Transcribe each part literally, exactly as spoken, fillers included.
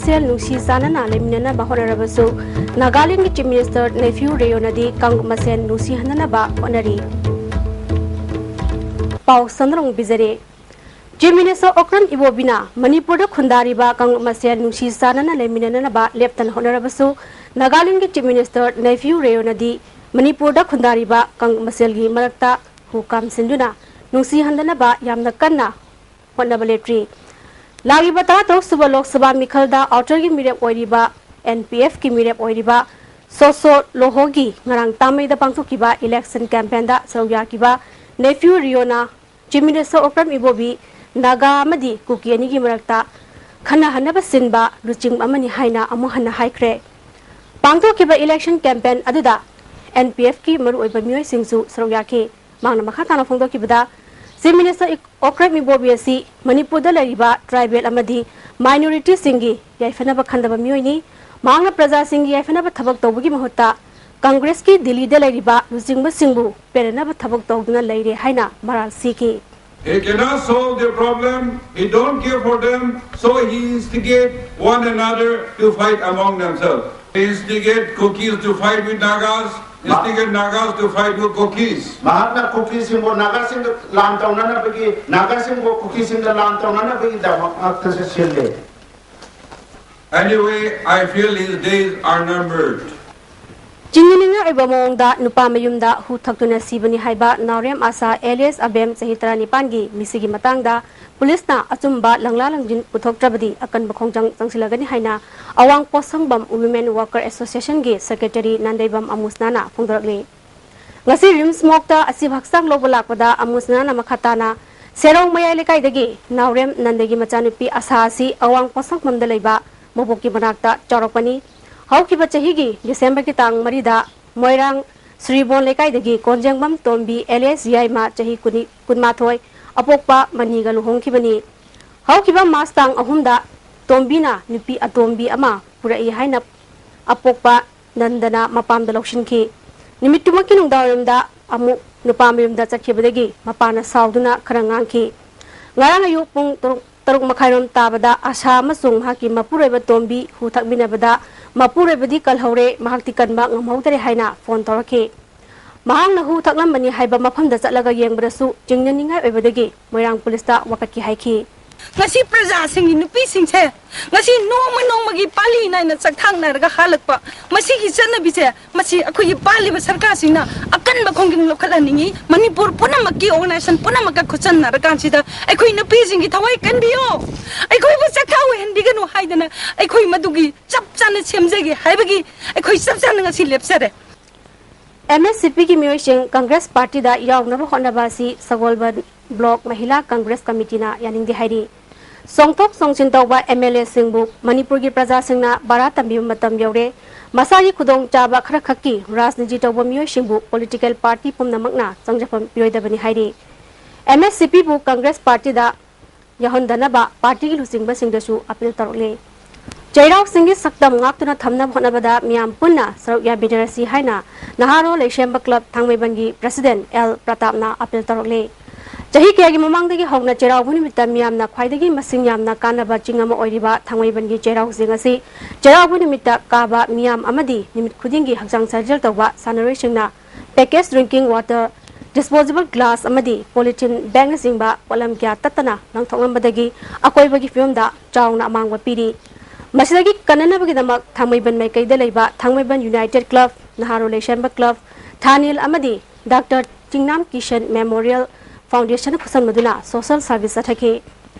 ꯃꯁꯦꯜ ꯅꯨꯡꯁꯤ ꯆꯥꯟꯅꯅ ꯂꯩꯃꯤꯟꯅꯅꯕ ꯍꯣꯠꯅꯔꯕꯁꯨ ꯅꯥꯒꯥꯂꯦꯟꯒꯤ Chief Minister Neiphiu Rio ꯅꯗꯤ ꯀꯥꯡꯂꯨꯞ ꯃꯁꯦꯜ ꯅꯨꯡꯁꯤꯍꯟꯅꯅꯕ ꯍꯣꯠꯅꯔꯤ꯫ ꯄꯥꯎ ꯁꯟꯗ꯭ꯔꯣꯡ ꯕꯤꯖꯔꯦ꯫ Chief Minister Okram Ibobi ꯅ ꯃꯅꯤꯄꯨꯔꯗ ꯈꯨꯟꯗꯥꯔꯤꯕ ꯀꯥꯡꯂꯨꯞ ꯃꯁꯦꯜ ꯅꯨꯡꯁꯤ ꯆꯥꯟꯅꯅ ꯂꯩꯃꯤꯟꯅꯅꯕ ꯂꯦꯞꯇꯅ ꯍꯣꯠꯅꯔꯕꯁꯨ ꯅꯥꯒꯥꯂꯦꯟꯒꯤ Chief Minister Neiphiu Rio ꯅꯗꯤ ꯃꯅꯤꯄꯨꯔꯗ ꯈꯨꯟꯗꯥꯔꯤꯕ ꯀꯥꯡꯂꯨꯞ ꯃꯁꯦꯜꯒꯤ ꯃꯔꯛꯇ ꯍꯨ ꯀꯥꯝꯁꯤꯟꯗꯨꯅ ꯅꯨꯡꯁꯤꯍꯟꯗꯅꯕ ꯌꯥꯝꯅ ꯀꯟꯅ ꯍꯣꯠꯅꯕ ꯂꯦꯞꯇ꯭ꯔꯤ꯫ ꯂꯥꯛꯂꯤꯕ ꯇꯔꯥꯇꯔꯨꯛ ꯁꯨꯕ ꯂꯣꯛ ꯁꯚꯥ ꯃꯤꯈꯜꯗ ꯑꯥꯎꯇꯔꯒꯤ ꯃꯤꯔꯦꯞ ꯑꯣꯏꯔꯤꯕ, N P F ꯀꯤ ꯃꯤꯔꯦꯞ ꯑꯣꯏꯔꯤꯕ ꯁꯣꯁꯣ ꯂꯣꯍꯣꯒꯤ ꯉꯔꯥꯡ ꯇꯥꯃꯩꯗ ꯄꯥꯡꯊꯣꯛꯈꯤꯕ election campaign ꯗ ꯁꯔꯨꯛ ꯌꯥꯈꯤꯕ Neiphiu Rio ꯅ Chief Minister Okram Ibobi Naga ꯑꯃꯗꯤ ꯀꯨꯀꯤ ꯑꯅꯤꯒꯤ ꯃꯔꯛꯇ ꯈꯟꯅꯍꯟꯅꯕ ꯁꯤꯟꯕ ꯂꯨꯆꯤꯡꯕ ꯑꯃꯅꯤ ꯍꯥꯏꯅ ꯑꯃꯨꯛ ꯍꯟꯅ ꯍꯥꯏꯈ꯭ꯔꯦ꯫ ꯄꯥꯡꯊꯣꯛꯈꯤꯕ election campaign ꯑꯗꯨꯗ N P F ꯀꯤ ꯃꯔꯨꯑꯣꯏꯕ ꯃꯤꯑꯣꯏꯁꯤꯡꯁꯨ ꯁꯔꯨꯛ ꯌꯥꯈꯤ꯫ ꯃꯍꯥꯛꯅ ꯃꯈꯥ ꯇꯥꯅ ꯐꯣꯡꯗꯣꯛꯈꯤꯕꯗ, Chief Minister egg-, Okram Ibobi ꯑꯁꯤ ꯃꯅꯤꯄꯨꯔꯗ ꯂꯩꯔꯤꯕ tribal ꯑꯃꯗꯤ minority ꯁꯤꯡꯒꯤ ꯌꯥꯏꯐꯅꯕ ꯈꯟꯗꯕ ꯃꯤꯑꯣꯏꯅꯤ꯫ ꯃꯍꯥꯛꯅ ꯄ꯭ꯔꯖꯥꯁꯤꯡꯒꯤ ꯌꯥꯏꯐꯅꯕ ꯊꯕꯛ ꯇꯧꯕꯒꯤ ꯃꯍꯨꯠꯇ ꯀꯪꯒ꯭ꯔꯦꯁꯀꯤ ꯗꯤꯜꯂꯤꯗ ꯂꯩꯔꯤꯕ ꯂꯨꯆꯤꯡꯕꯁꯤꯡꯕꯨ ꯄꯦꯟꯅꯅꯕ ꯊꯕꯛ ꯇꯧꯗꯨꯅ ꯂꯩꯔꯦ ꯍꯥꯏꯅ ꯃꯔꯥꯜ ꯁꯤꯈꯤ꯫ He cannot solve their problem. He don't care for them. So he instigate one another to fight among themselves. He instigate Kukis to fight with Nagas, instigate Nagas to fight with Kukis. ꯃꯍꯥꯛꯅ ꯀꯨꯀꯤꯁꯤꯡꯕꯨ ꯅꯥꯒꯥꯁꯤꯡꯒ ꯂꯥꯟ ꯇꯧꯅꯅꯕꯒꯤ, ꯅꯥꯒꯥꯁꯤꯡꯕꯨ ꯀꯨꯀꯤꯁꯤꯡꯒ ꯂꯥꯟ ꯇꯧꯅꯅꯕꯒꯤꯗꯃꯛ ꯉꯥꯛꯇꯁꯨ ꯁꯤꯜꯂꯤ꯫ Anyway, I feel his days are numbered. ꯆꯤꯡꯅꯅꯤꯡꯉꯥꯏ ꯑꯣꯏꯕ ꯃꯑꯣꯡꯗ ꯅꯨꯄꯥ ꯃꯌꯨꯝꯗ ꯍꯨ ꯊꯛꯇꯨꯅ ꯁꯤꯕꯅꯤ ꯍꯥꯏꯕ ꯅꯥꯎꯔꯦꯝ ꯑꯥꯁꯥ alias ꯑꯕꯦꯝ ꯆꯍꯤ ꯇꯔꯥꯅꯤꯄꯥꯟꯒꯤ ꯃꯤꯁꯤꯒꯤ ꯃꯇꯥꯡꯗ ꯄꯨꯂꯤꯁꯅ ꯑꯆꯨꯝꯕ ꯂꯪꯂꯥ ꯂꯪꯖꯤꯟ ꯄꯨꯊꯣꯛꯇ꯭ꯔꯕꯗꯤ ꯑꯀꯟꯕ ꯈꯣꯡꯖꯪ ꯆꯪꯁꯤꯜꯂꯒꯅꯤ ꯍꯥꯏꯅ ꯑꯋꯥꯡ ꯄꯣꯠꯁꯪꯕꯝ Women Worker Association ꯒꯤ secretary ꯅꯟꯗꯩꯕꯝ ꯑꯃꯨꯁꯅꯥꯅ ꯐꯣꯡꯗꯣꯔꯛꯂꯤ꯫ ꯉꯁꯤ ꯔꯤꯝꯁ ꯃꯣꯛꯇ ꯑꯁꯤꯕ ꯍꯛꯆꯥꯡ ꯂꯧꯕ ꯂꯥꯛꯄꯗ ꯑꯃꯨꯁꯅꯥꯅ ꯃꯈꯥ ꯇꯥꯅ ꯁꯦꯔꯧ ꯃꯌꯥꯏ ꯂꯩꯀꯥꯏꯗꯒꯤ ꯅꯥꯎꯔꯦꯝ ꯅꯟꯗꯒꯤ ꯃꯆꯥꯅꯨꯄꯤ ꯑꯁꯥ ꯑꯁꯤ ꯑꯋꯥꯡ ꯄꯣꯠꯁꯪꯕꯝꯗ ꯂꯩꯕ ꯃꯕꯣꯛꯀꯤ ꯃꯅꯥꯛꯇ ꯆꯥꯎꯔꯛꯄꯅꯤ꯫ ꯍꯧꯈꯤꯕ ꯆꯍꯤꯒꯤ ꯗꯤꯁꯦꯝꯕꯔꯒꯤ ꯇꯥꯡ ꯃꯔꯤꯗ ꯃꯣꯏꯔꯥꯡ ꯁ꯭ꯔꯤꯕꯣꯟ ꯂꯩꯀꯥꯏꯗꯒꯤ ꯀꯣꯟꯖꯦꯡꯕꯝ ꯇꯣꯝꯕꯤ alias ꯌꯥꯏꯃ ꯆꯍꯤ ꯀꯨꯟꯅꯤ-, ꯀꯨꯟꯃꯥꯊꯣꯏ ꯑꯄꯣꯛꯄ ꯃꯅꯤꯒ ꯂꯨꯍꯣꯡꯈꯤꯕꯅꯤ꯫ ꯍꯧꯈꯤꯕ ꯃꯥꯔꯆ ꯇꯥꯡ ꯑꯍꯨꯝꯗ ꯇꯣꯝꯕꯤꯅ ꯅꯨꯄꯤ ꯑꯇꯣꯝꯕꯤ ꯑꯃ ꯄꯨꯔꯛꯏ ꯍꯥꯏꯅ ꯑꯄꯣꯛꯄ ꯅꯟꯗꯅ ꯃꯄꯥꯝꯗ ꯂꯧꯁꯤꯟꯈꯤ꯫ ꯅꯨꯃꯤꯠꯇꯨꯃꯛꯀꯤ ꯅꯨꯡꯗꯥꯡꯋꯥꯏꯔꯝꯗ ꯑꯃꯨꯛ ꯅꯨꯄꯥ ꯃꯌꯨꯝꯗ ꯆꯠꯈꯤꯕꯗꯒꯤ ꯃꯄꯥꯅ ꯁꯥꯎꯗꯨꯅ ꯈꯔ ꯉꯥꯡꯈꯤ꯫ ꯉꯔꯥꯡ ꯑꯌꯨꯛ ꯄꯨꯡ ꯇꯔꯨꯛ ꯇꯔꯨꯛ ꯃꯈꯥꯏꯔꯣꯝ ꯇꯥꯕꯗ ꯑꯁꯥ ꯑꯃꯁꯨꯡ ꯃꯍꯥꯛꯀꯤ ꯃꯄꯨꯔꯣꯏꯕ ꯇꯣꯝꯕꯤ ꯍꯨ ꯊꯛꯃꯤꯟꯅꯕꯗ ꯃꯄꯨꯔꯣꯏꯕꯗꯤ ꯀꯜꯍꯧꯔꯦ, ꯃꯍꯥꯛꯇꯤ ꯀꯟꯕ ꯉꯝꯍꯧꯗꯔꯦ ꯍꯥꯏꯅ ꯐꯣꯟ ꯇꯧꯔꯛꯈꯤ꯫ ꯃꯍꯥꯛꯅ ꯍꯨ ꯊꯛꯂꯝꯕꯅꯤ ꯍꯥꯏꯕ ꯃꯐꯝꯗ ꯆꯠꯂꯒ ꯌꯦꯡꯕꯗꯁꯨ ꯆꯤꯡꯅꯅꯤꯡꯉꯥꯏ ꯑꯣꯏꯕꯗꯒꯤ ꯃꯣꯏꯔꯥꯡ ꯄꯨꯂꯤꯁꯇ ꯋꯥꯀꯠꯈꯤ ꯍꯥꯏꯈꯤ꯫ ꯉꯁꯤ ꯄ꯭ꯔꯖꯥꯁꯤꯡꯒꯤ, ꯅꯨꯄꯤꯁꯤꯡꯁꯦ ꯉꯁꯤ ꯅꯣꯡꯃ ꯅꯣꯡꯃꯒꯤ ꯄꯥꯂꯤ ꯅꯥꯏꯅ ꯆꯥꯛꯊꯥꯡꯅꯔꯒ ꯍꯥꯜꯂꯛꯄ ꯃꯁꯤꯒꯤ ꯆꯠꯅꯕꯤꯁꯦ, ꯃꯁꯤ ꯑꯩꯈꯣꯏꯒꯤ ꯄꯥꯜꯂꯤꯕ ꯁꯔꯀꯥꯔꯁꯤꯡꯅ ꯑꯀꯟꯕ ꯈꯣꯡꯖꯪ ꯂꯧꯈꯠꯍꯟꯅꯤꯡꯉꯤ꯫ ꯃꯅꯤꯄꯨꯔ ꯄꯨꯝꯅꯃꯛꯀꯤ organization ꯄꯨꯝꯅꯃꯛꯀ ꯈꯨꯠꯁꯝꯅꯔꯀꯥꯟꯁꯤꯗ ꯑꯩꯈꯣꯏ ꯅꯨꯄꯤꯁꯤꯡꯒꯤ ꯊꯋꯥꯏ ꯀꯟꯕꯤꯌꯣ, ꯑꯩꯈꯣꯏꯕꯨ ꯆꯥꯛꯊꯥꯡ ꯑꯣꯏꯍꯟꯕꯤꯒꯅꯨ ꯍꯥꯏꯗꯅ ꯑꯩꯈꯣꯏ ꯃꯗꯨꯒꯤ ꯆꯞ ꯆꯥꯅ ꯁꯦꯝꯖꯒꯦ ꯍꯥꯏꯕꯒꯤ ꯑꯩꯈꯣꯏ ꯆꯞ ꯆꯥꯅ ꯉꯁꯤ ꯂꯦꯞꯆꯔꯦ꯫ ꯑꯦꯝ ꯑꯦꯁ ꯁꯤ ꯄꯤꯒꯤ ꯃꯤꯑꯣꯏꯁꯤꯡ ꯀꯪꯒ꯭ꯔꯦꯁ ꯄꯥꯔꯇꯤꯗ ꯌꯥꯎꯅꯕ ꯍꯣꯠꯅꯕ ꯑꯁꯤ ꯁꯒꯣꯜꯕꯟ ꯕ꯭ꯂꯣꯛ ꯃꯍꯤꯂꯥ ꯀꯪꯒ꯭ꯔꯦꯁ ꯀꯃꯤꯇꯤꯅ ꯌꯥꯅꯤꯡꯗꯦ ꯍꯥꯏꯔꯤ꯫ ꯆꯣꯡꯊꯣꯛ ꯆꯣꯡꯁꯤꯟ ꯇꯧꯕ ꯑꯦꯝ ꯑꯦꯜ ꯑꯦꯁꯤꯡꯕꯨ ꯃꯅꯤꯄꯨꯔꯒꯤ ꯄ꯭ꯔꯖꯥꯁꯤꯡꯅ ꯕꯥꯔꯥ ꯇꯝꯕꯤꯕ ꯃꯇꯝ ꯌꯧꯔꯦ꯫ ꯃꯁꯥꯒꯤ ꯈꯨꯗꯣꯡꯆꯥꯕ ꯈꯔꯈꯛꯀꯤ ꯔꯥꯖꯅꯤꯇꯤ ꯇꯧꯕ ꯃꯤꯑꯣꯏꯁꯤꯡꯕꯨ ꯄꯣꯂꯤꯇꯤꯀꯦꯜ ꯄꯥꯔꯇꯤ ꯄꯨꯝꯅꯃꯛꯅ ꯆꯪꯖꯐꯝ ꯄꯤꯔꯣꯏꯗꯕꯅꯤ ꯍꯥꯏꯔꯤ꯫ ꯑꯦꯝ ꯑꯦꯁ ꯁꯤ ꯄꯤꯕꯨ ꯀꯪꯒ꯭ꯔꯦꯁ ꯄꯥꯔꯇꯤꯗ ꯌꯥꯎꯍꯟꯗꯅꯕ ꯄꯥꯔꯇꯤꯒꯤ ꯂꯨꯆꯤꯡꯕꯁꯤꯡꯗꯁꯨ ꯑꯄꯤꯜ ꯇꯧꯔꯛꯂꯤ꯫ ꯆꯩꯔꯥꯎ ꯆꯤꯡꯒꯤ ꯁꯛꯇꯝ ꯉꯥꯛꯇꯨꯅ ꯊꯝꯅꯕ ꯍꯣꯠꯅꯕꯗ ꯃꯤꯌꯥꯝ ꯄꯨꯟꯅ ꯁꯔꯨꯛ ꯌꯥꯃꯤꯟꯅꯔꯁꯤ ꯍꯥꯏꯅ ꯅꯍꯥꯔꯣꯜ ꯂꯩꯁꯦꯝꯕ ꯀ꯭ꯂꯕ ꯊꯥꯡꯃꯩꯕꯟꯒꯤ ꯄ꯭ꯔꯁꯤꯗꯦꯟ ꯑꯦꯜ ꯄ꯭ꯔꯇꯥꯞꯅ ꯑꯄꯤꯜ ꯇꯧꯔꯛꯂꯤ꯫ ꯆꯍꯤ ꯀꯌꯥꯒꯤ ꯃꯃꯥꯡꯗꯒꯤ ꯍꯧꯅ ꯆꯩꯔꯥꯎꯕ ꯅꯨꯃꯤꯠꯇ ꯃꯤꯌꯥꯝꯅ ꯈ꯭ꯋꯥꯏꯗꯒꯤ ꯃꯁꯤꯡ ꯌꯥꯝꯅ ꯀꯥꯟꯅꯕ ꯆꯤꯡ ꯑꯃ ꯑꯣꯏꯔꯤꯕ ꯊꯥꯡꯃꯩꯕꯟꯒꯤ ꯆꯩꯔꯥꯎ ꯆꯤꯡ ꯑꯁꯤ ꯆꯩꯔꯥꯎꯕ ꯅꯨꯃꯤꯠꯇ ꯀꯥꯕ ꯃꯤꯌꯥꯝ ꯑꯃꯗꯤ ꯅꯨꯃꯤꯠ ꯈꯨꯗꯤꯡꯒꯤ ꯍꯛꯆꯥꯡ ꯁꯥꯖꯦꯜ ꯇꯧꯕ ꯁꯥꯟꯅꯔꯣꯏꯁꯤꯡꯅ package drinking water, disposable glass ꯑꯃꯗꯤ polythene bagꯅꯆꯤꯡꯕ ꯄꯣꯠꯂꯝ ꯀꯌꯥ ꯇꯠꯇꯅ ꯂꯪꯊꯣꯛꯂꯝꯕꯗꯒꯤ ꯑꯀꯣꯏꯕꯒꯤ ꯐꯤꯕꯝꯗ ꯆꯥꯎꯅ ꯑꯃꯥꯡꯕ ꯄꯤꯔꯤ꯫ ꯃꯁꯤꯗꯒꯤ ꯀꯟꯅꯅꯕꯒꯤꯗꯃꯛ ꯊꯥꯡꯃꯩꯕꯟ ꯃꯥꯏꯀꯩꯗ ꯂꯩꯕ ꯊꯥꯡꯃꯩꯕꯟ United Club, ꯅꯍꯥꯔꯣꯜ ꯂꯩꯁꯦꯝꯕ ꯀ꯭ꯂꯕ, ꯊꯥꯅꯤꯜ ꯑꯃꯗꯤ doctor Chingnam Kishan Memorial Foundation ꯈꯨꯠꯁꯝꯅꯗꯨꯅ social service ꯆꯠꯊꯈꯤ꯫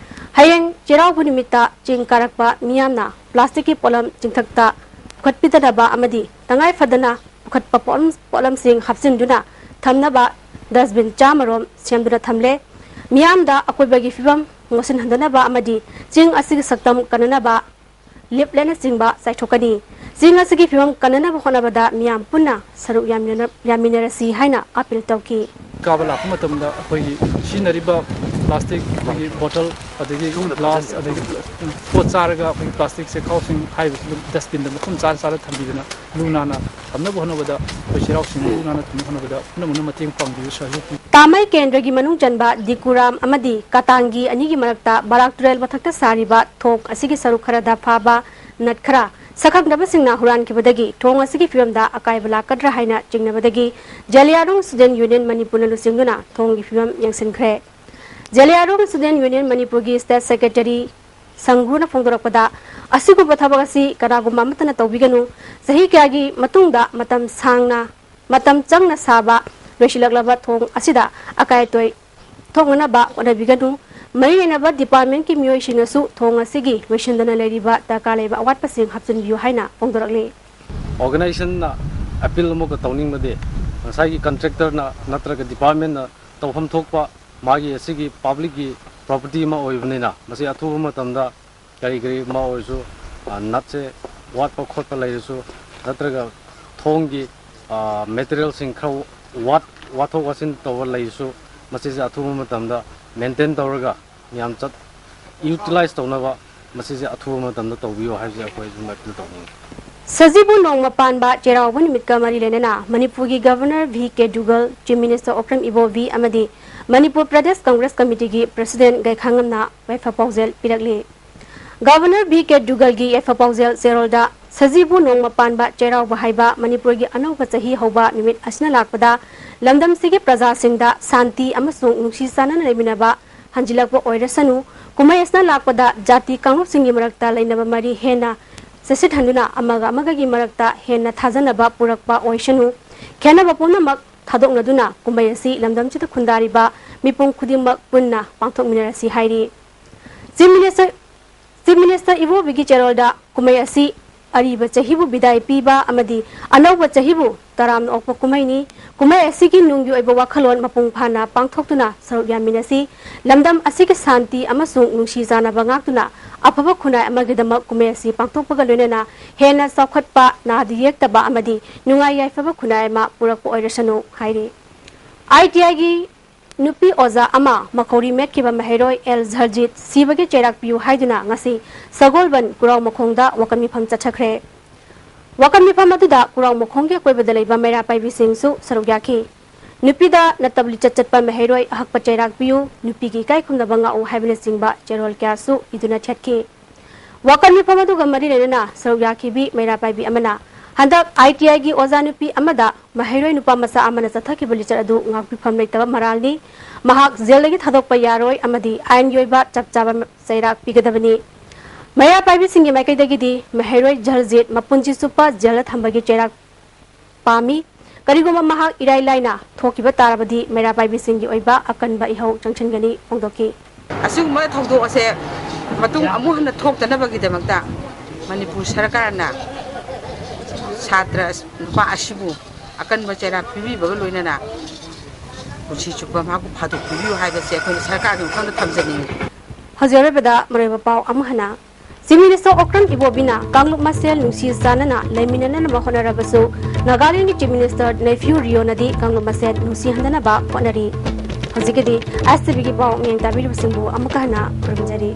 ꯍꯌꯦꯡ ꯆꯩꯔꯥꯎꯕ ꯅꯨꯃꯤꯠꯇ ꯆꯤꯡ ꯀꯥꯔꯛꯄ ꯃꯤꯌꯥꯝꯅ plasticꯀꯤ ꯄꯣꯠꯂꯝ ꯆꯤꯡꯊꯛꯇ ꯄꯨꯈꯠꯄꯤꯗꯅꯕ ꯑꯃꯗꯤ ꯇꯉꯥꯏ ꯐꯗꯅ ꯄꯨꯈꯠꯄ ꯄꯣꯠꯂꯝ-, ꯄꯣꯠꯂꯝꯁꯤꯡ ꯍꯥꯞꯆꯤꯟꯗꯨꯅ ꯊꯝꯅꯕ dustbin ꯆꯥꯝꯃ ꯔꯣꯝ ꯁꯦꯝꯗꯨꯅ ꯊꯝꯂꯦ꯫ ꯃꯤꯌꯥꯝꯗ ꯑꯀꯣꯏꯕꯒꯤ ꯐꯤꯕꯝ ꯃꯣꯠꯁꯤꯟꯍꯟꯗꯅꯕ ꯑꯃꯗꯤ ꯆꯤꯡ ꯑꯁꯤꯒꯤ ꯁꯛꯇꯝ ꯀꯟꯅꯅꯕ leafletꯅꯆꯤꯡꯕ ꯆꯥꯏꯊꯣꯛꯀꯅꯤ꯫ ꯆꯤꯡ ꯑꯁꯤꯒꯤ ꯐꯤꯕꯝ ꯀꯟꯅꯅꯕ ꯍꯣꯠꯅꯕꯗ ꯃꯤꯌꯥꯝ ꯄꯨꯟꯅ ꯁꯔꯨꯛ ꯌꯥꯃꯤꯟꯅ-, ꯌꯥꯃꯤꯟꯅꯔꯁꯤ ꯍꯥꯏꯅ ꯑꯄꯤꯜ ꯇꯧꯈꯤ꯫ ꯀꯥꯕ ꯂꯥꯛꯄ ꯃꯇꯝꯗ ꯑꯩꯈꯣꯏꯒꯤ ꯁꯤꯖꯤꯟꯅꯔꯤꯕ ꯄ꯭ꯂꯥꯁꯇꯤꯛ, ꯑꯩꯈꯣꯏꯒꯤ ꯕꯣꯇꯜ, ꯑꯗꯒꯤ ꯒ꯭ꯂꯥꯁ, ꯑꯗꯒꯤ ꯄꯣꯠ ꯆꯥꯔꯒ ꯑꯩꯈꯣꯏꯒꯤ ꯄ꯭ꯂꯥꯁꯇꯤꯛ ꯆꯦꯈꯥꯎꯁꯤꯡ ꯍꯥꯏꯔꯤꯕꯁꯤ ꯑꯗꯨꯝ ꯗꯁꯕꯤꯟꯗ ꯃꯐꯝ ꯆꯥꯅ ꯆꯥꯅ ꯊꯝꯕꯤꯗꯅ ꯂꯨ ꯅꯥꯟꯅ ꯊꯝꯅꯕ ꯍꯣꯠꯅꯕꯗ, ꯑꯩꯈꯣꯏ ꯆꯩꯔꯥꯎ ꯆꯤꯡ ꯂꯨ ꯅꯥꯟꯅ ꯊꯝꯅꯕ ꯍꯣꯠꯅꯕꯗ ꯄꯨꯝꯅꯃꯛꯅ ꯃꯇꯦꯡ ꯄꯥꯡꯕꯤꯌꯨ, ꯁꯍꯌꯣꯒ ꯄꯤꯌꯨ꯫ ꯇꯥꯃꯩ ꯀꯦꯟꯗ꯭ꯔꯒꯤ ꯃꯅꯨꯡ ꯆꯟꯕ ꯗꯤꯀꯨꯔꯥꯝ ꯑꯃꯗꯤ ꯀꯥꯇꯥꯡꯒꯤ ꯑꯅꯤꯒꯤ ꯃꯔꯛꯇ ꯕꯔꯥꯛ ꯇꯨꯔꯦꯜ ꯃꯊꯛꯇ ꯁꯥꯔꯤꯕ ꯊꯣꯡ ꯑꯁꯤꯒꯤ ꯁꯔꯨꯛ ꯈꯔꯗ ꯐꯥꯕ ꯅꯠ ꯈꯔ ꯁꯛꯈꯪꯗꯕꯁꯤꯡꯅ ꯍꯨꯔꯥꯟꯈꯤꯕꯗꯒꯤ ꯊꯣꯡ ꯑꯁꯤꯒꯤ ꯐꯤꯕꯝꯗ ꯑꯀꯥꯏꯕ ꯂꯥꯛꯀꯗ꯭ꯔꯥ ꯍꯥꯏꯅ ꯆꯤꯡꯅꯕꯗꯒꯤ ꯖꯂꯤꯌꯥꯔꯣꯡ ꯁ꯭ꯇꯨꯗꯦꯟꯠ ꯌꯨꯅꯤꯌꯟ ꯃꯅꯤꯄꯨꯔꯅ ꯂꯨꯆꯤꯡꯗꯨꯅ ꯊꯣꯡꯒꯤ ꯐꯤꯕꯝ ꯌꯦꯡꯁꯤꯟꯈ꯭ꯔꯦ꯫ ꯖꯂꯤꯌꯥꯔꯣꯡ ꯁ꯭ꯇꯨꯗꯦꯟꯠ ꯌꯨꯅꯤꯌꯟ ꯃꯅꯤꯄꯨꯔꯒꯤ ꯁ꯭ꯇꯦꯠ ꯁꯦꯀ꯭ꯔꯦꯇꯔꯤ ꯁꯪꯒ꯭ꯔꯨꯅ ꯐꯣꯡꯗꯣꯔꯛꯄꯗ, ꯑꯁꯤꯒꯨꯝꯕ ꯊꯕꯛ ꯑꯁꯤ ꯀꯅꯥꯒꯨꯝꯕ ꯑꯃꯠꯇꯅ ꯇꯧꯕꯤꯒꯅꯨ꯫ ꯆꯍꯤ ꯀꯌꯥꯒꯤ ꯃꯇꯨꯡꯗ ꯃꯇꯝ ꯁꯥꯡꯅ, ꯃꯇꯝ ꯆꯪꯅ ꯁꯥꯕ ꯂꯣꯏꯁꯤꯜꯂꯛꯂꯕ ꯊꯣꯡ ꯑꯁꯤꯗ ꯑꯀꯥꯏ ꯑꯇꯣꯏ ꯊꯣꯛꯅꯅꯕ ꯍꯣꯠꯅꯕꯤꯒꯅꯨ꯫ ꯃꯔꯤ ꯂꯩꯅꯕ ꯗꯤꯄꯥꯔꯠꯃꯦꯟꯠꯀꯤ ꯃꯤꯑꯣꯏꯁꯤꯡꯅꯁꯨ ꯊꯣꯡ ꯑꯁꯤꯒꯤ ꯂꯣꯏꯁꯤꯟꯗꯅ ꯂꯩꯔꯤꯕ ꯗꯔꯀꯥꯔ ꯂꯩꯕ ꯑꯋꯥꯠꯄꯁꯤꯡ ꯍꯥꯞꯆꯤꯟꯕꯤꯌꯨ ꯍꯥꯏꯅ ꯐꯣꯡꯗꯣꯔꯛꯂꯤ꯫ ꯑꯣꯔꯒꯅꯥꯏꯖꯦꯁꯟꯅ ꯑꯦꯄꯤꯜ ꯑꯃꯨꯛꯀ ꯇꯧꯅꯤꯡꯕꯗꯤ, ꯉꯁꯥꯏꯒꯤ ꯀꯟꯇ꯭ꯔꯦꯛꯇꯔꯅ ꯅꯠꯇ꯭ꯔꯒ ꯗꯤꯄꯥꯔꯠꯃꯦꯟꯅ ꯇꯧꯐꯝ ꯊꯣꯛꯄ, ꯃꯥꯒꯤ ꯑꯁꯤꯒꯤ ꯄꯕ꯭ꯂꯤꯛꯀꯤ ꯄ꯭ꯔꯣꯄꯔꯇꯤ ꯑꯃ ꯑꯣꯏꯕꯅꯤꯅ, ꯃꯁꯤ ꯑꯊꯨꯕ ꯃꯇꯝꯗ ꯀꯔꯤ ꯀꯔꯤ ꯑꯃ ꯑꯣꯏꯔꯁꯨ, ꯑ, ꯅꯠꯁꯦ ꯋꯥꯠꯄ ꯈꯣꯠꯄ ꯂꯩꯔꯁꯨ, ꯅꯠꯇ꯭ꯔꯒ ꯊꯣꯡꯒꯤ, ꯑ, ꯃꯦꯇꯔꯤꯌꯦꯜꯁꯤꯡ ꯈꯔ ꯋꯥꯠ-, ꯋꯥꯊꯣꯛ ꯋꯥꯁꯤꯟ ꯇꯧꯕ ꯂꯩꯔꯁꯨ, ꯃꯁꯤꯁꯦ ꯑꯊꯨꯕ ꯃꯇꯝꯗ ꯃꯦꯟꯇꯦꯟ ꯇꯧꯔꯒ ꯃꯌꯥꯝ ꯆꯠ-, ꯌꯨꯇꯤꯂꯥꯏꯖ ꯇꯧꯅꯕ ꯃꯁꯤꯁꯦ ꯑꯊꯨꯕ ꯃꯇꯝꯗ ꯇꯧꯕꯤꯌꯨ ꯍꯥꯏꯕꯁꯦ ꯑꯩꯈꯣꯏ ꯑꯗꯨꯝ ꯑꯄꯤꯜ ꯇꯧꯅꯤꯡꯉꯤ꯫ ꯁꯖꯤꯕꯨ ꯅꯣꯡꯃ ꯄꯥꯟꯕ ꯆꯩꯔꯥꯎꯕ ꯅꯨꯃꯤꯠꯀ ꯃꯔꯤ ꯂꯩꯅꯅ ꯃꯅꯤꯄꯨꯔꯒꯤ ꯒꯚꯔꯅꯔ ꯚꯤ ꯀꯦ ꯗꯨꯒꯜ, ꯆꯤꯐ ꯃꯤꯅꯤꯁꯇꯔ ꯑꯣꯀ꯭ꯔꯝ ꯏꯕꯣꯕꯤ ꯑꯃꯗꯤ ꯃꯅꯤꯄꯨꯔ ꯄ꯭ꯔꯗꯦꯁ ꯀꯪꯒ꯭ꯔꯦꯁ ꯀꯃꯤꯇꯤꯒꯤ ꯄ꯭ꯔꯁꯤꯗꯦꯟꯠ ꯒꯩꯈꯥꯉꯝꯅ ꯌꯥꯏꯐ ꯄꯥꯎꯖꯦꯜ ꯄꯤꯔꯛꯂꯤ꯫ ꯒꯚꯔꯅꯔ ꯚꯤ ꯀꯦ ꯗꯨꯒꯜꯒꯤ ꯌꯥꯏꯐ ꯄꯥꯎꯖꯦꯜ ꯆꯦꯔꯣꯜꯗ ꯁꯖꯤꯕꯨ ꯅꯣꯡꯃ ꯄꯥꯟꯕ ꯆꯩꯔꯥꯎꯕ ꯍꯥꯏꯕ ꯃꯅꯤꯄꯨꯔꯒꯤ ꯑꯅꯧꯕ ꯆꯍꯤ ꯍꯧꯕ ꯅꯨꯃꯤꯠ ꯑꯁꯤꯅ ꯂꯥꯛꯄꯗ ꯂꯝꯗꯝꯁꯤꯒꯤ ꯄ꯭ꯔꯖꯥꯁꯤꯡꯗ ꯁꯥꯟꯇꯤ ꯑꯃꯁꯨꯡ ꯅꯨꯡꯁꯤ ꯆꯥꯟꯅꯅ ꯂꯩꯃꯤꯟꯅꯕ ꯍꯟꯖꯤꯜꯂꯛꯄ ꯑꯣꯏꯔꯁꯅꯨ꯫ ꯀꯨꯝꯍꯩ ꯑꯁꯤꯅ ꯂꯥꯛꯄꯗ ꯖꯥꯇꯤ ꯀꯥꯡꯂꯨꯞꯁꯤꯡꯒꯤ ꯃꯔꯛꯇ ꯂꯩꯅꯕ ꯃꯔꯤ ꯍꯦꯟꯅ ꯆꯦꯠꯁꯤꯠꯍꯟꯗꯨꯅ ꯑꯃꯒ ꯑꯃꯒꯒꯤ ꯃꯔꯛꯇ ꯍꯦꯟꯅ ꯊꯥꯖꯅꯕ ꯄꯨꯔꯛꯄ ꯑꯣꯏꯁꯅꯨ꯫ ꯈꯦꯟꯅꯕ ꯄꯨꯝꯅꯃꯛ ꯊꯥꯗꯣꯛꯅꯗꯨꯅ ꯀꯨꯝꯍꯩ ꯑꯁꯤ ꯂꯝꯗꯝꯁꯤꯗ ꯈꯨꯟꯗꯥꯔꯤꯕ ꯃꯤꯄꯨꯝ ꯈꯨꯗꯤꯡꯃꯛ ꯄꯨꯟꯅ ꯄꯥꯡꯊꯣꯛꯃꯤꯟꯅꯔꯁꯤ ꯍꯥꯏꯔꯤ꯫ ꯆꯤꯐ ꯃꯤꯅꯤꯁꯇꯔ, ꯆꯤꯐ ꯃꯤꯅꯤꯁꯇꯔ ꯏꯕꯣꯕꯤꯒꯤ ꯆꯦꯔꯣꯜꯗ ꯀꯨꯝꯍꯩ ꯑꯁꯤ ꯑꯔꯤꯕ ꯆꯍꯤꯕꯨ ꯕꯤꯗꯥꯏ ꯄꯤꯕ ꯑꯃꯗꯤ ꯑꯅꯧꯕ ꯆꯍꯤꯕꯨ ꯇꯔꯥꯝꯅ ꯑꯣꯛꯄ ꯀꯨꯝꯍꯩꯅꯤ꯫ ꯀꯨꯝꯍꯩ ꯑꯁꯤꯒꯤ ꯅꯨꯡꯒꯤ ꯑꯣꯏꯕ ꯋꯥꯈꯜꯂꯣꯟ ꯃꯄꯨꯡ ꯐꯥꯅ ꯄꯥꯡꯊꯣꯛꯇꯨꯅ ꯁꯔꯨꯛ ꯌꯥꯃꯤꯟꯅꯁꯤ꯫ ꯂꯝꯗꯝ ꯑꯁꯤꯒꯤ ꯁꯥꯟꯇꯤ ꯑꯃꯁꯨꯡ ꯅꯨꯡꯁꯤ ꯆꯥꯟꯅꯕ ꯉꯥꯛꯇꯨꯅ ꯑꯐꯕ ꯈꯨꯟꯅꯥꯏ ꯑꯃꯒꯤꯗꯃꯛ ꯀꯨꯝꯍꯩ ꯑꯁꯤ ꯄꯥꯡꯊꯣꯛꯄꯒ ꯂꯣꯏꯅꯅ ꯍꯦꯟꯅ ꯆꯥꯎꯈꯠꯄ, ꯅꯥꯗ ꯌꯦꯛꯇꯕ ꯑꯃꯗꯤ ꯅꯨꯡꯉꯥꯏ ꯌꯥꯏꯐꯕ ꯈꯨꯟꯅꯥꯏ ꯑꯃ ꯄꯨꯔꯛꯄ ꯑꯣꯏꯔꯁꯅꯨ ꯍꯥꯏꯔꯤ꯫ ꯑꯥꯏ ꯇꯤ ꯑꯥꯏꯒꯤ ꯅꯨꯄꯤ ꯑꯣꯖꯥ ꯑꯃ ꯃꯈꯧꯔꯤ ꯃꯦꯠꯈꯤꯕ ꯃꯍꯩꯔꯣꯏ ꯑꯦꯜ ꯖꯔꯖꯤꯠ ꯁꯤꯕꯒꯤ ꯆꯩꯔꯥꯛ ꯄꯤꯌꯨ ꯍꯥꯏꯗꯨꯅ ꯉꯁꯤ ꯁꯒꯣꯜꯕꯟ ꯀꯨꯔꯥꯎ ꯃꯈꯣꯡꯗ ꯋꯥꯀꯠ ꯃꯤꯐꯝ ꯆꯠꯊꯈ꯭ꯔꯦ꯫ ꯋꯥꯀꯠ ꯃꯤꯐꯝ ꯑꯗꯨꯗ ꯀꯨꯔꯥꯎ ꯃꯈꯣꯡꯒꯤ ꯑꯀꯣꯏꯕꯗ ꯂꯩꯕ ꯃꯩꯔꯥ ꯄꯥꯏꯕꯤꯁꯤꯡꯁꯨ ꯁꯔꯨꯛ ꯌꯥꯈꯤ꯫ ꯅꯨꯄꯤꯗ ꯅꯠꯇꯕ ꯂꯤꯆꯠ ꯆꯠꯄ ꯃꯍꯩꯔꯣꯏ ꯑꯍꯛꯄ ꯆꯩꯔꯥꯛ ꯄꯤꯌꯨ, ꯅꯨꯄꯤꯒꯤ ꯏꯀꯥꯏ ꯈꯨꯝꯅꯕ ꯉꯥꯛꯎ ꯍꯥꯏꯕꯅꯆꯤꯡꯕ ꯆꯦꯔꯣꯜ ꯀꯌꯥꯁꯨ ꯏꯗꯨꯅ ꯊꯦꯠꯈꯤ꯫ ꯋꯥꯀꯠ ꯃꯤꯐꯝ ꯑꯗꯨꯒ ꯃꯔꯤ ꯂꯩꯅꯅ ꯁꯔꯨꯛ ꯌꯥꯈꯤꯕꯤ ꯃꯩꯔꯥ ꯄꯥꯏꯕꯤ ꯑꯃꯅ ꯍꯟꯗꯛ ꯑꯥꯏ ꯇꯤ ꯑꯥꯏꯒꯤ ꯑꯣꯖꯥ ꯅꯨꯄꯤ ꯑꯃꯗ ꯃꯍꯩꯔꯣꯏ ꯅꯨꯄꯥ ꯃꯆꯥ ꯑꯃꯅ ꯆꯠꯊꯈꯤꯕ ꯂꯤꯆꯠ ꯑꯗꯨ ꯉꯥꯛꯄꯤꯐꯝ ꯂꯩꯇꯕ ꯃꯔꯥꯜꯅꯤ꯫ ꯃꯍꯥꯛ ꯖꯦꯜꯗꯒꯤ ꯊꯥꯗꯣꯛꯄ ꯌꯥꯔꯣꯏ ꯑꯃꯗꯤ ꯑꯥꯏꯟꯒꯤ ꯑꯣꯏꯕ ꯆꯞ ꯆꯥꯕ ꯆꯩꯔꯥꯛ ꯄꯤꯒꯗꯕꯅꯤ꯫ ꯃꯩꯔꯥ ꯄꯥꯏꯕꯤꯁꯤꯡꯒꯤ ꯃꯥꯏꯀꯩꯗꯒꯤꯗꯤ ꯃꯍꯩꯔꯣꯏ ꯖꯔꯖꯤꯠ ꯃꯄꯨꯟꯁꯤ ꯆꯨꯞꯄ ꯖꯦꯜꯗ ꯊꯝꯕꯒꯤ ꯆꯩꯔꯥꯛ ꯄꯥꯝꯃꯤ꯫ ꯀꯔꯤꯒꯨꯝꯕ ꯃꯍꯥꯛ ꯏꯔꯥꯏ ꯂꯥꯏꯅ ꯊꯣꯛꯈꯤꯕ ꯇꯥꯔꯕꯗꯤ ꯃꯩꯔꯥ ꯄꯥꯏꯕꯤꯁꯤꯡꯒꯤ ꯑꯣꯏꯕ ꯑꯀꯟꯕ ꯏꯍꯧ ꯆꯪꯁꯤꯟꯒꯅꯤ ꯐꯣꯡꯗꯣꯛꯈꯤ꯫ ꯑꯁꯤꯒꯨꯝꯕ ꯊꯧꯗꯣꯛ ꯑꯁꯦ ꯃꯇꯨꯡ ꯑꯃꯨꯛ ꯍꯟꯅ ꯊꯣꯛꯇꯅꯕꯒꯤꯗꯃꯛꯇ ꯃꯅꯤꯄꯨꯔ ꯁꯔꯀꯥꯔꯅ ꯁꯥꯇ꯭ꯔ ꯅꯨꯄꯥ ꯑꯁꯤꯕꯨ ꯑꯀꯟꯕ ꯆꯩꯔꯥꯛ ꯄꯤꯕꯤꯕꯒ ꯂꯣꯏꯅꯅ ꯄꯨꯟꯁꯤ ꯆꯨꯞꯄ ꯃꯍꯥꯛꯄꯨ ꯐꯥꯗꯣꯛꯄꯤꯕꯤꯌꯨ ꯍꯥꯏꯕꯁꯦ ꯑꯩꯈꯣꯏꯅ ꯁꯔꯀꯥꯔꯒꯤ ꯃꯐꯝꯗ ꯊꯝꯖꯅꯤꯡꯉꯤ꯫ ꯍꯧꯖꯤꯛ ꯑꯔꯣꯏꯕꯗ ꯃꯔꯨꯑꯣꯏꯕ ꯄꯥꯎ ꯑꯃꯨꯛ ꯍꯟꯅ꯫ Chief Minister Okram Ibobiꯅ ꯀꯥꯡꯂꯨꯞ ꯃꯁꯦꯜ ꯅꯨꯡꯁꯤ ꯆꯥꯟꯅꯅ ꯂꯩꯃꯤꯟꯅꯅꯕ ꯍꯣꯠꯅꯔꯕꯁꯨ ꯅꯥꯒꯥꯂꯦꯟꯒꯤ Chief Minister Neiphiu Rioꯅꯗꯤ ꯀꯥꯡꯂꯨꯞ ꯃꯁꯦꯜ ꯅꯨꯡꯁꯤꯍꯟꯗꯅꯕ ꯍꯣꯠꯅꯔꯤ꯫ ꯍꯧꯖꯤꯛꯀꯤꯗꯤ ꯑꯦꯁ ꯇꯤ ꯚꯤꯒꯤ ꯄꯥꯎ ꯃꯤꯠꯌꯦꯡ ꯇꯥꯕꯤꯔꯤꯕꯁꯤꯡꯕꯨ ꯑꯃꯨꯛꯀ ꯍꯟꯅ ꯈꯨꯔꯨꯝꯖꯔꯤ꯫